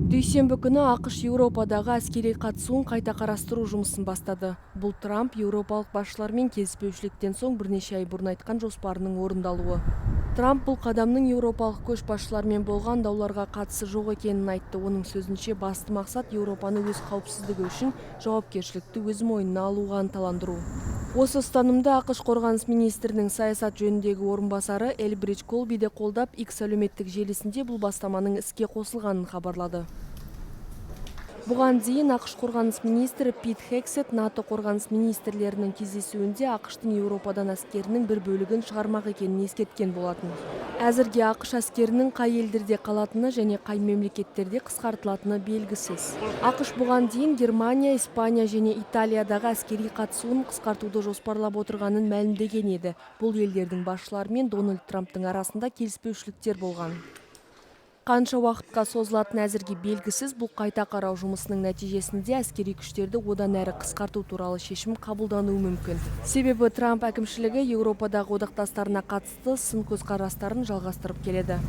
Дүйсенбі күні АҚШ Еуропадағы әскери қатысуын қайта қарастыру жұмысын бастады. Бұл Трамп еуропалық басшылармен келіспеушіліктен соң бірнеше ай бұрын айтқан жоспарының орындалуы. Трамп бұл қадамның еуропалық көшбасшылармен болған дауларға қатысы жоқ екенін айтты. Оның сөзінше, басты мақсат Еуропаны өз қауіпсіздігі үшін жауапкершілікті өз мойнына алуға ынталандыру. Осы ұстанымды АҚШ қорғаныс министрінің саясат жөніндегі орынбасары Элбридж Колби де қолдап, X әлеуметтік желісінде бұл бастаманың іске қосылғанын хабарлады. Бұған дейін АҚШ қорғаныс министрі Пит Хегсет НАТО қорғаныс министрлерінің кездесуінде АҚШ-тың Еуропадан әскерінің бір бөлігін шығармақ екенін ескерткен болатын. Әзірге АҚШ әскерінің қай елдерде қалатыны және қай мемлекеттерде қысқартылатыны белгісіз. АҚШ бұған дейін Германия, Испания және Италиядағы әскери қатысуын қысқартуды жоспарлап отырғанын мәлімдеген еді. Бұл елдердің басшыларымен Дональд Трамптың арасында келіспеушіліктер болған. Қанша уақытқа созылатыны әзірге белгісіз. Бұл қайта қарау жұмысының нәтижесінде әскери күштерді одан әрі қысқарту туралы шешім қабылдануы мүмкін. Себебі Трамп әкімшілігі Еуропадағы одақтастарына қатысты сын көзқарастарын жалғастырып келеді.